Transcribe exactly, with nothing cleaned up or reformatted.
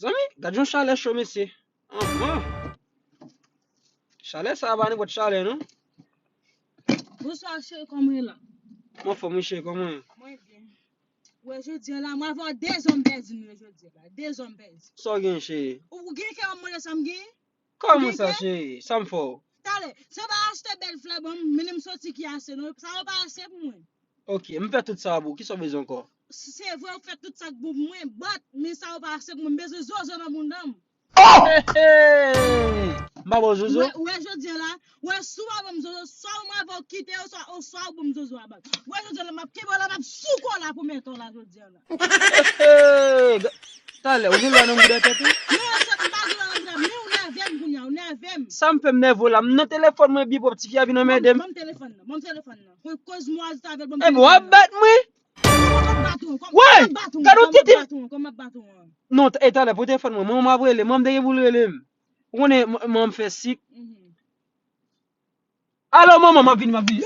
Zanmi, gad yon chalè cho, mesye. Anhan. Chalè sa a pa nenpòt chalè, non. Bonswa, cheri, kòman w ye la? Mwen anfòm, wi, cheri, kòman w ye? Mwen byen. Wè, jodi a la, mwen avè w de zòm pèdi nou ye jodi a la. De zòm pèdi. Sa w gen, cheri? Ou gen kè w ap mande sa m gen? Kòman sa, cheri? Sa m fè w? Talè, se pa achte bèl flè ban m, mennen m soti ki ase non. Sa yo pa ase pou mwen. Ok, m fè tout sa pou ou. Kisa w bezwen ankò? Se vre ou fè tout sa k bon pou mwen, but, men sa yo pa ase pou mwen. M bezwen zozo nan bounda m. Oh! Hey, hey! M pa ba w zozo? Wè, wè jodi a la, wè si w pa ban m zozo, swa ou mwen avè w kite, oswa, oswa ou ban m zozo a bak. Wè jodi a la, m ap kenbe w la, m ap souke w la pou mete w la jodi a la. Hey, hey! Talè, ou gen lwa nan bouda tèt ou? Non, se m pa gen lwa nan bouda m, men ou nève m kounye a, ou nève m. Sa m fè m nève w la, m nan telefòn mwen byen pwòp, tifi a vin anmède m. Ban m telefòn nan, ban m telefòn nan. Koz mwen ajoute avè l, ban m Ebyen, w ap bat mwen? Kòman m ap bat ou? Wey! Gad yon titi! Kòman m ap bat ou? Non, e talè, pote telefòn mwen, manman m ap rele, manman m te gen pou l rele m. Ou konnen, manman m fè sik. Alo, manman, m ap vini, m ap vini.